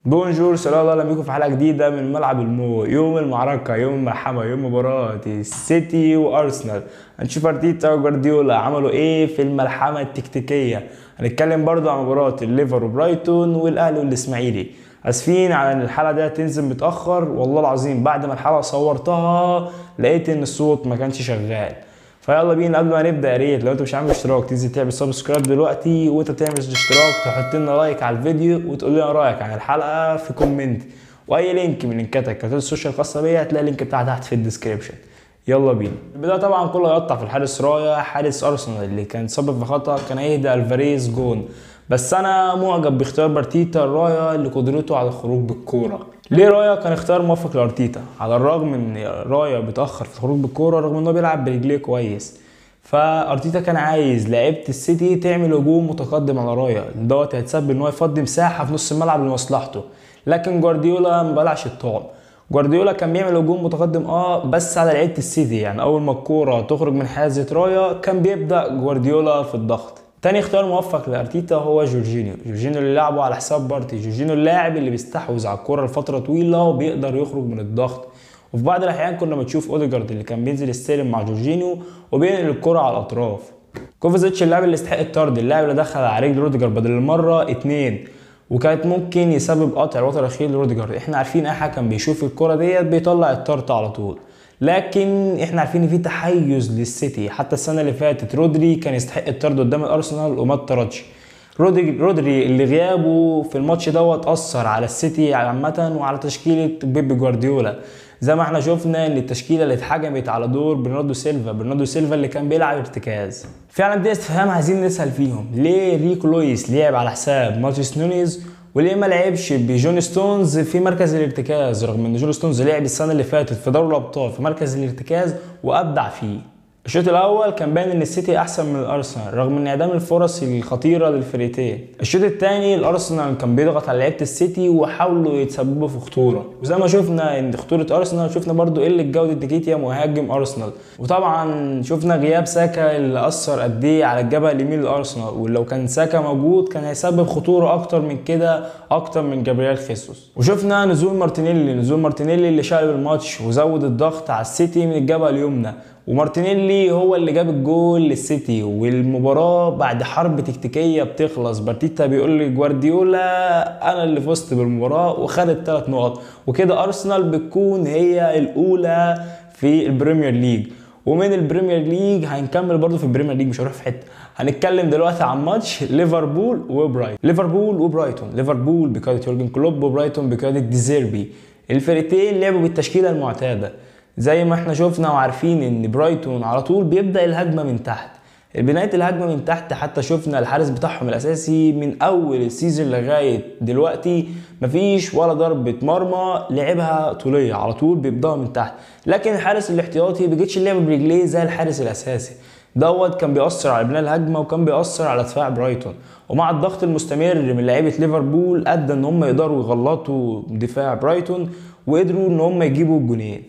Bonjour، سلام، اهلا بيكم في حلقة جديدة من ملعب المو. يوم المعركة، يوم الملحمة، يوم مباراة السيتي وارسنال. هنشوف ارتيتا وجوارديولا عملوا ايه في الملحمة التكتيكيه. هنتكلم برضو عن مباراة الليفر وبرايتون والاهلي والاسماعيلي. اسفين على ان الحلقة دي تنزل متاخر، والله العظيم بعد ما الحلقة صورتها لقيت ان الصوت ما كانش شغال. فيلا بينا. قبل ما نبدا يا ريت لو انت مش عامل اشتراك تنزل تعمل subscribe دلوقتي، وانت بتعمل اشتراك تحط لنا like على الفيديو وتقول لنا رايك عن الحلقة في comment، واي link من لينكاتك كانت ال social الخاصة بيا هتلاقي ال link بتاعها تحت في ال description. يلا بينا. البداية طبعا كله يقطع في الحارس رايا، حارس ارسنال اللي كان سبب في خطا كان هيهدى الفاريز جون، بس انا معجب باختيار ارتيتا رايا لقدرته على الخروج بالكورة. ليه رايا كان اختيار موفق لارتيتا؟ على الرغم ان رايا بيتاخر في الخروج بالكورة رغم انه بيلعب برجليه كويس، فارتيتا كان عايز لعيبة السيتي تعمل هجوم متقدم على رايا دوت، هيتسبب ان هو يفضي مساحة في نص الملعب لمصلحته. لكن جوارديولا ما بلعش الطعم. جوارديولا كان بيعمل هجوم متقدم بس على لعيبة السيتي، يعني اول ما الكورة تخرج من حيازه رايا كان بيبدا جوارديولا في الضغط. تاني اختيار موفق لارتيتا هو جورجينيو، جورجينيو اللي لعبه على حساب بارتي، جورجينيو اللاعب اللي بيستحوذ على الكرة لفترة طويلة وبيقدر يخرج من الضغط. وفي بعض الأحيان كنا بنشوف اوديجارد اللي كان بينزل يستلم مع جورجينيو وبينقل الكرة على الأطراف. كوفازيتش اللاعب اللي يستحق الطرد، اللاعب اللي دخل على رجل روديجر بدل المرة 2 وكانت ممكن يسبب قطع الوتر الأخير لروديجر. احنا عارفين أي حكم بيشوف الكرة ديت بيطلع الطرد على طول، لكن احنا عارفين ان في تحيز للسيتي. حتى السنة اللي فاتت رودري كان يستحق الطرد قدام الارسنال وما اتطردش. رودري اللي غيابه في الماتش دوت اثر على السيتي عامة وعلى تشكيله بيب جوارديولا. زي ما احنا شفنا ان التشكيلة اللي اتحجمت على دور برناردو سيلفا، برناردو سيلفا اللي كان بيلعب ارتكاز. فعلا دي استفهام عايزين نسال فيهم، ليه ريكو لويس لعب على حساب ماتيوس نونيز وليه ما لعبش بجون ستونز في مركز الارتكاز، رغم ان جون ستونز لعب السنة اللي فاتت في دوري الابطال في مركز الارتكاز وابدع فيه. الشوط الاول كان باين ان السيتي احسن من الارسنال رغم انعدام الفرص الخطيرة للفريقين. الشوط الثاني الارسنال كان بيضغط على لعيبة السيتي وحاولوا يتسببوا في خطورة، وزي ما شفنا ان خطورة ارسنال شفنا برضو قلة جوده نيكيتيا مهاجم ارسنال، وطبعا شفنا غياب ساكا اللي اثر قد ايه على الجبهة اليمين للارسنال، ولو كان ساكا موجود كان هيسبب خطورة اكتر من كده، اكتر من جابرييل خيسوس. وشفنا نزول مارتينيلي، نزول مارتينيلي اللي شقلب الماتش وزود الضغط على السيتي من الجبهة اليمنى، ومارتينيلي هو اللي جاب الجول للسيتي. والمباراة بعد حرب تكتيكية بتخلص، بارتيتا بيقول لجوارديولا انا اللي فزت بالمباراة وخد ال3 نقط، وكده ارسنال بتكون هي الاولى في ال Premier League. ومن ال Premier League هنكمل برضو في ال Premier League، مش هروح في حتة. هنتكلم دلوقتي عن ماتش ليفربول وبرايتون. ليفربول وبرايتون، ليفربول بقيادة يورجن كلوب وبرايتون بقيادة ديزيربي. الفرقتين لعبوا بالتشكيلة المعتادة، زي ما احنا شفنا وعارفين ان برايتون على طول بيبدأ الهجمة من تحت، بناية الهجمة من تحت. حتى شفنا الحارس بتاعهم الاساسي من اول ال season لغاية دلوقتي مفيش ولا ضربة مرمى لعبها طولية، على طول بيبدأها من تحت. لكن الحارس الاحتياطي بيجيتش اللعب برجليه زي الحارس الاساسي دوت، كان بيأثر على بناء الهجمة وكان بيأثر على دفاع برايتون. ومع الضغط المستمر من لعيبة ليفربول ادى ان هم يقدروا يغلطوا دفاع برايتون وقدروا ان هم يجيبوا الجونين.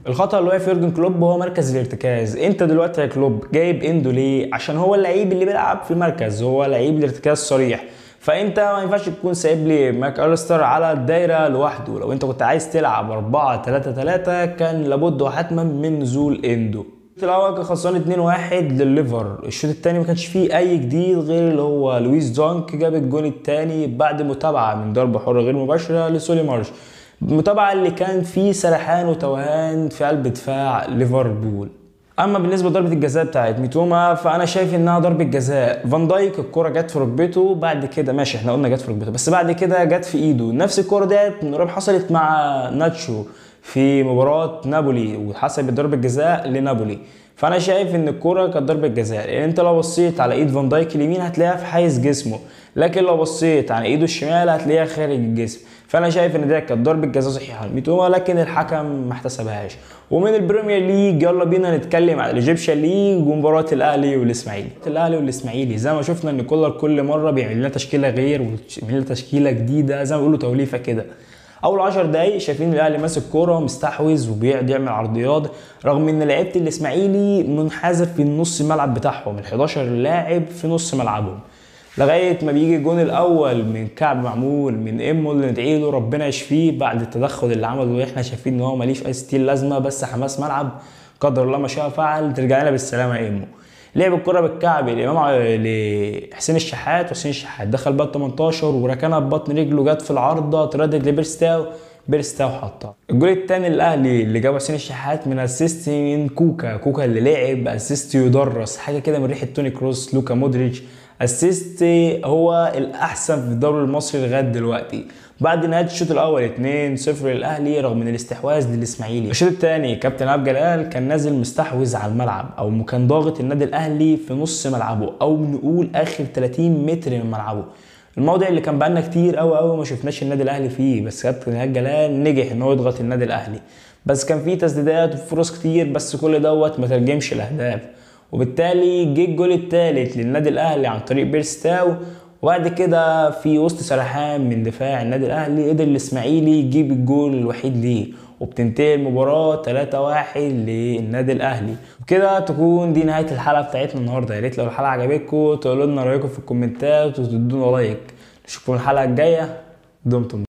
الخطأ اللي وقع في يورجن كلوب هو مركز الارتكاز. انت دلوقتي يا كلوب جايب اندو ليه؟ عشان هو اللعيب اللي بيلعب في المركز، هو لعيب الارتكاز صريح، فانت ما ينفعش تكون سايب لي ماك أليستر على الدايرة لوحده. لو انت كنت عايز تلعب 4-3-3 كان لابد وحتما من نزول اندو. الشوط الاول كان خسران 2-1 للليفر. الشوط الثاني ما كانش فيه اي جديد غير اللي هو لويس دونك جاب الجون الثاني بعد متابعه من ضربه حره غير مباشرة لسولي مارش، المتابعة اللي كان فيه سرحان وتوهان في قلب دفاع ليفربول. اما بالنسبة لضربه الجزاء بتاعت ميتوما فانا شايف انها ضربه جزاء. فان دايك الكره جت في ركبته، بعد كده ماشي احنا قلنا جت في ركبته، بس بعد كده جت في ايده. نفس الكره ديت من قريب حصلت مع ناتشو في مباراة نابولي وحسبت ضربه جزاء لنابولي. فانا شايف ان الكره كانت ضربه جزاء، لان انت لو بصيت على ايد فان دايك اليمين هتلاقيها في حيز جسمه، لكن لو بصيت على ايده الشمال هتلاقيها خارج الجسم. فانا شايف ان ده كانت ضربه جزاء صحيحه لميتوما، لكن الحكم ما احتسبهاش. ومن ال Premier League يلا بينا نتكلم على ال Egyptian League ومباراة الاهلي والاسماعيلي. الاهلي والاسماعيلي زي ما شفنا ان كولر كل مرة بيعمل لنا تشكيله غير وبيعمل لنا تشكيله جديدة، زي ما بيقولوا توليفة كده. اول 10 دقايق شايفين الاهلي ماسك كورة ومستحوذ وبيقعد يعمل عرضيات، رغم ان لعيبة الاسماعيلي منحازه في النص الملعب بتاعهم، ال 11 لاعب في نص ملعبهم. لغاية ما بيجي الجون الاول من كعب معمول من امه اللي ندعي له ربنا يشفيه بعد التدخل اللي عمله، واحنا شايفين ان هو ماليش اي style لازمه، بس حماس ملعب، قدر الله ما شاء فعل، ترجع لنا بالسلامة يا امه. لعب الكره بالكعب الامام لحسين الشحات، وحسين الشحات دخل بقى 18 وركنها ببطن رجله، جت في العارضة تردد لبيرسي تاو، بيرسي تاو حطها. الجول الثاني للاهلي اللي جابه حسين الشحات من assist من كوكا، كوكا اللي لعب assist يدرس حاجة كده من ريحه توني كروس، لوكا مودريتش، assist هو الاحسن في الدوري المصري لغاية دلوقتي. بعد نهاية الشوط الاول 2-0 للاهلي رغم من الاستحواذ للاسماعيلي. الشوط الثاني كابتن عبد جلال كان نازل مستحوذ على الملعب، او كان ضاغط النادي الاهلي في نص ملعبه، او نقول اخر 30 متر من ملعبه، الموضع اللي كان بقالنا كتير قوي قوي ما شفناش النادي الاهلي فيه. بس كابتن عبد جلال نجح ان هو يضغط النادي الاهلي، بس كان فيه تسديدات وفرص كتير، بس كل دوت ما ترجمش الاهداف، وبالتالي جه الجول الثالث للنادي الاهلي عن طريق بيرسي تاو. وبعد كده في وسط سرحان من دفاع النادي الاهلي قدر الاسماعيلي يجيب الجول الوحيد ليه، وبتنتهي المباراة 3-1 للنادي الاهلي. وكده تكون دي نهاية الحلقة بتاعتنا النهارده. يا ريت لو الحلقة عجبتكم تقولوا لنا رايكم في الكومنتات وتدونا like. نشوفكم الحلقة الجاية، دمتم.